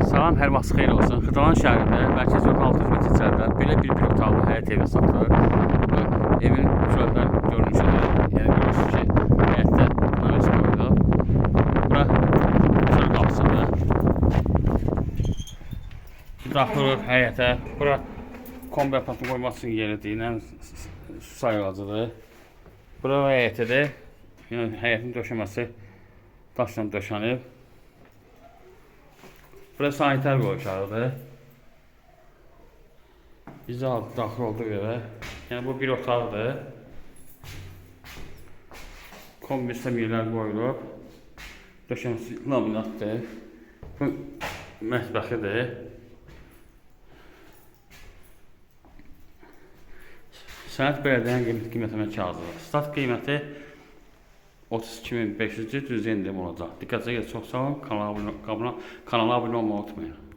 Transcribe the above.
Salam, hər vaxt xeyir olsun. Xırdalan şəhərində, mərkəzi yoldan 600 metr içəridə belə bir otaqlı həyət evi satılır. Bu evin çöldən görünüşüdür. Yəni görürsünüz ki, həyətdə naves qoyulub. Bura çöl qapısıdır. Daxil oluruq həyətə. Bura kombi aparatını qoymaq üçün yeridir. Yəni su sayğacıdır. Bura həyətidir. Yəni həyətin döşəməsi daşla döşənib. Bura sanitar qovşağıdır. Biz daxil olduq evə. Yəni bu bir otaqdır. Kombi sistem yerlər qoyulub. Döşəməsi laminatdır. Bu mətbəxidir. Sənəd bələdiyyənin qiymətlənmə kağızıdır. Start qiyməti 32.500 cüzi endirim olacaq. Diqqətinizə görə çox sağ olun. Kanala abunə olmağı unutmayın.